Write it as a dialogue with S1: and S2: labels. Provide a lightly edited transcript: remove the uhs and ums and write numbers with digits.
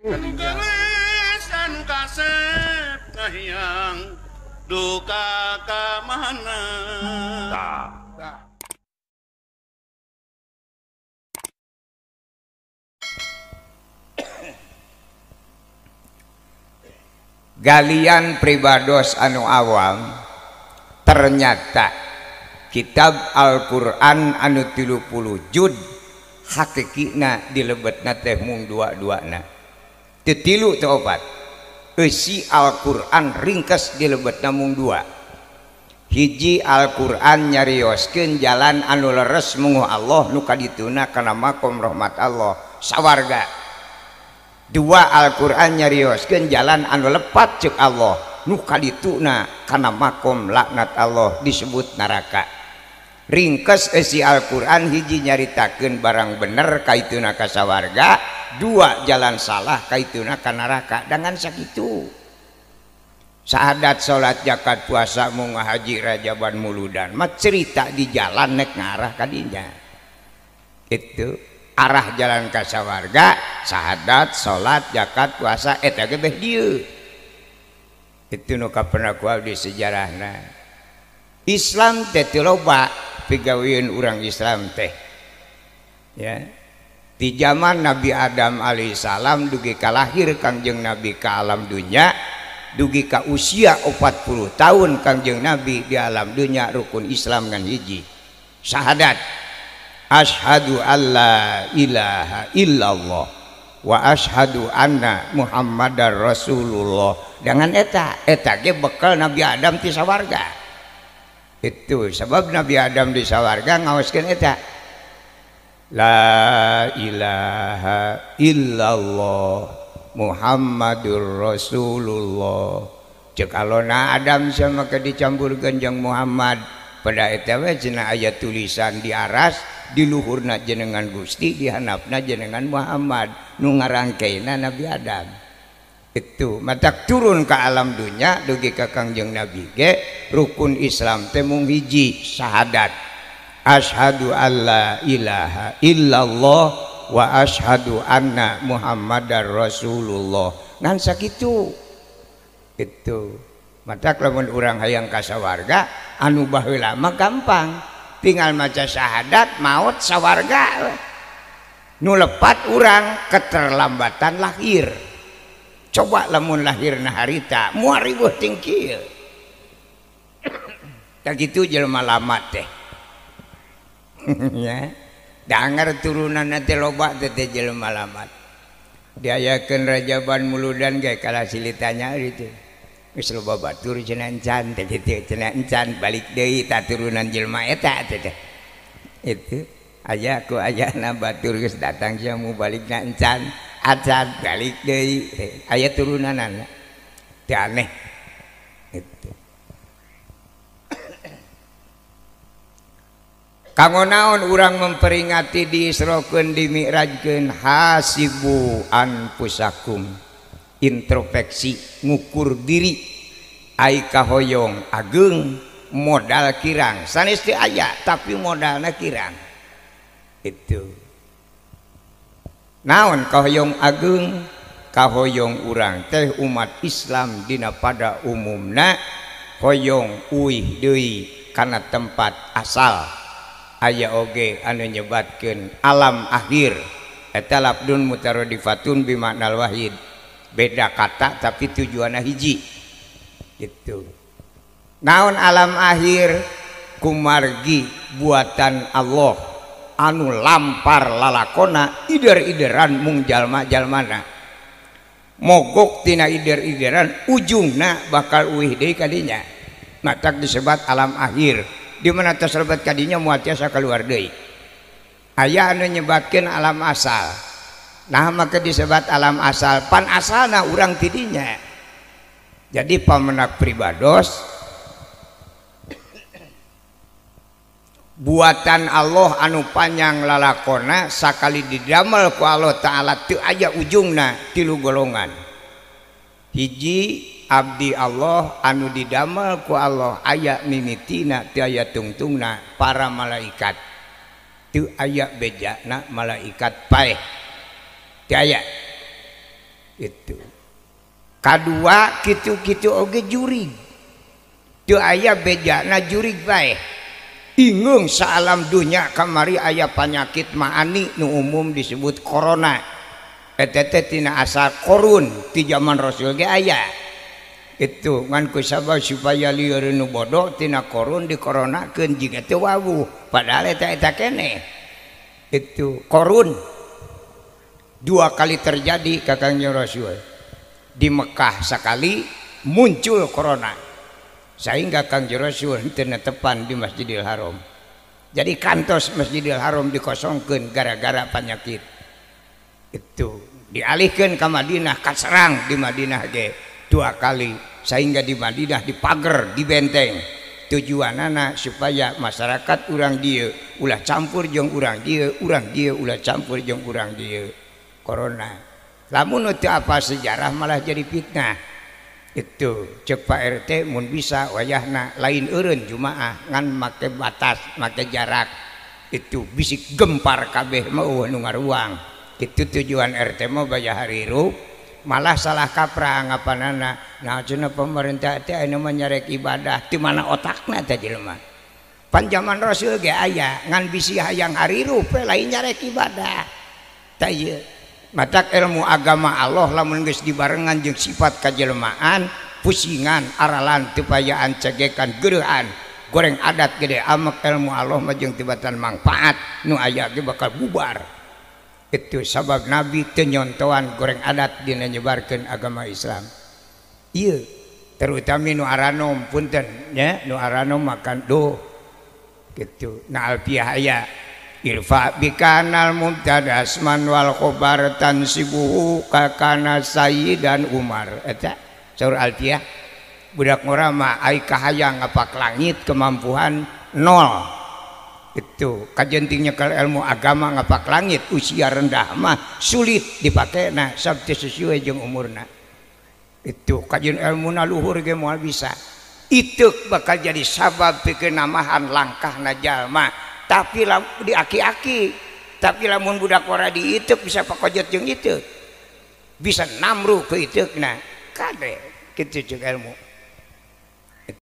S1: Anu gelis anu kasep kahiyang duka ka mana.
S2: Tah.
S3: Galian pribados anu awam ternyata kitab Al-Qur'an anu 30 juz hakikina dilebetna teh mung dua-duana teu tilu teu opat. Eusi Al-Qur'an ringkes dilebetna mung dua. Hiji Al-Qur'an nyarioskeun jalan anu leres munguh Allah nu kadituna kana makom rahmat Allah sawarga. Dua Al-Qur'an nyarioskeun jalan anu lepat ceuk Allah nu kadituna kana makom laknat Allah disebut neraka. Ringkes eusi Al-Qur'an hiji nyaritakeun barang bener kaituna ka sawarga, dua jalan salah kaituna ka neraka. Dangan sakitu sahadat salat zakat puasa mung haji rajaban muludan mah cerita di jalan nek ngarah kadinya. Itu arah jalan ka sawarga, sahadat salat zakat puasa eta ge beh dieu. Itu nu kapendak ku abdi sejarahna. Islam teh teu loba pigaweun urang Islam teh. Ya. Di zaman Nabi Adam alaihissalam dugi ka lahir Kangjeng Nabi ka alam dunya, dugi ka usia 40 tahun Kangjeng Nabi di alam dunya rukun Islam ngan hiji. Syahadat. Asyhadu alla ilaha illallah wa asyhadu anna Muhammadar Rasulullah. Dengan eta, eta ge bekal Nabi Adam ti sawarga. Itu sebab Nabi Adam di sawarga ngaoskeun eta. La ilaha illallah Muhammadur Rasulullah. Ceuk alona Adam sama ke dicampurkeun jeung Muhammad. Pada eta we cenah aya tulisan di aras di luhurna jenengan Gusti dihanapna jenengan Muhammad nu ngarangkeuna Nabi Adam. Itu matak turun ke alam dunya dugi ka Kangjeng Nabi ge rukun Islam teh mung hiji syahadat. Asyhadu alla ilaha illallah wa asyhadu anna Muhammadar Rasulullah. Ngan sakitu. Itu matak lamun urang hayang ka sawarga anu baheula mah gampang tinggal maca syahadat maot sawarga. Nu lepat urang keterlambatan lahir. Coba lamun lahirna harita moal riweuh tingkil. Tah kitu jelema lama teh. Ya. Dangar turunanna teh loba teh jelema lama. Diayakeun rajaban muludan ge kalah silitanya itu. Geus loba batur cenah encan teh kitu cenah encan balik deui ta turunan jelema eta teh. Itu aya ku ayana batur geus datang sia mu balikna encan acan balik deui aya turunanana. Teu aneh. Itu. Kanggo naon urang memperingati diisrokeun dimi'rajkeun hasibu anfusakum. Introspeksi ngukur diri ai kahoyong ageung modal kirang sanes teu aya tapi modalna kirang. Itu naon kahoyong ageung? Kahoyong urang teh umat Islam dina pada umumna hoyong uih deui kana tempat asal. Aya oge anu nyebatkeun alam akhir eta labdun mutaradifatun bimaknal wahid. Beda kata tapi tujuannya hiji. Gitu. Naon alam akhir? Kumargi buatan Allah anu lampar lalakona ider-ideran mung jalma-jalmana. Mogok tina ider-ideran ujungna bakal uih deui kadinya. Matak disebat alam akhir. Di mana tersebat kadinya moal tiasa keluar deui. Aya anu nyebatkeun alam asal. Nah maka disebat alam asal pan asalna urang tidinya. Jadi pamenak pribados buatan Allah anu panjang lalakona sakali didamel ku Allah Ta'ala teu aya ujungna tilu golongan. Hiji abdi Allah anu didamel ku Allah aya mimitina teu aya tungtungna para malaikat. Teu aya bejana malaikat paeh. Teu aya. Itu kadua kitu-kitu oge jurig teu aya bejana jurig bae ingeung saalam dunya kamari aya panyakit maani nu umum disebut corona eta teh tina asal korun ti zaman Rasul ge aya itu ngan ku sabab supaya lieur nu bodoh tina korun dikoronakeun jiga teu wawuh padahal eta eta keneh itu korun dua kali terjadi ka Kangjeng Rasul di Mekah sekali muncul corona sehingga Kangjeng Rasul teu netepan di Masjidil Haram jadi kantos Masjidil Haram dikosongkeun gara-gara penyakit itu dialihkeun ka Madinah kaserang di Madinah ge dua kali sehingga di Madinah dipager di benteng tujuanana supaya masyarakat urang dieu ulah campur jeung urang dieu ulah campur jeung urang dieu corona lamun teu apa sejarah malah jadi fitnah itu cek Pak RT mun bisa wayahna lain eureun jumaah ngan make batas make jarak itu bisik gempar kabeh mah eueuh nu ngaruang itu tujuan RT mah baya harirup malah salah kaprah anggapanana nah cenah pemerintah teh anu mah nyarek ibadah di mana otakna teh jelema pan zaman Rasul ge aya ngan bisi hayang harirup we lain nyarek ibadah tah ieu matak ilmu agama Allah lamun geus dibarengan jeung sifat kajelmaan pusingan aralan teu payaan cegekan geureuhan goreng adat gede amek ilmu Allah mah jeung tibatan mangfaat nu aya ge bakal bubar itu sabab Nabi teu nyontoan goreng adat dina nyebarkeun agama Islam ieu terutama nu aranom punten nya nu aranom makan doh kitu na alfiah aya irfa bikanal mubtada asman wal khobar tansibuhu kakana sayyidan Umar eta saur alfiah budak ngora mah ai kahayang ngapak langit kemampuan nol itu kajenting nyekel ilmu agama ngapak langit usia rendah mah sulit dipakena sabtu sesuai jeung umurna itu kajian ilmuna luhur ge moal bisa itu bakal jadi sabab pikeun namahan langkahna jalma tapi di aki-aki tapi lamun budak ora diitek bisa pakojot jeung itu bisa namru ke iteukna kade kitu jeung ilmu